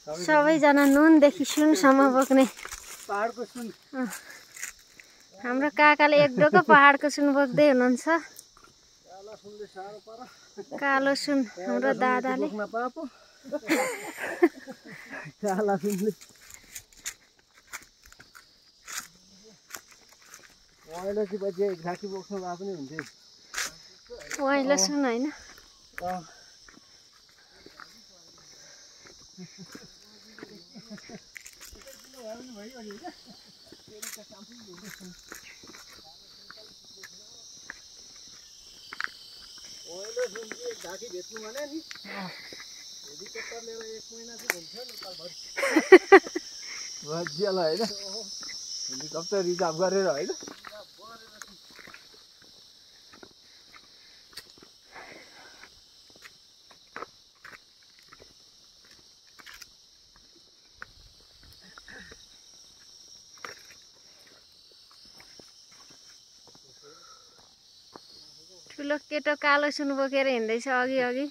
सबैजना नुनदेखि सुनसम्म बोक्ने पहाडको सुन हाम्रो काकाले एक डोको पहाडको सुन बोक्दै हुनुहुन्छ। काला सुनले साह्रो पर कालो सुन हाम्रो दादाले बोक्न पापो काला सुनले वाइलो चाहिँ पछि झाँकी बोक्नु भए पनि हुन्थ्यो। वाइलो सुन होइन वाइलो सुन चाहिँ झाँकी भेट्नु भने नि हेलिकप्टर लिएर 1 महिना चाहिँ घुम्छ नेपालभरि भजिएला होइन हेलिकप्टर रिजर्भ गरेर होइन। ठुलो केटो कालो सुन बोकेर हिँड्दैछ अघि अघि।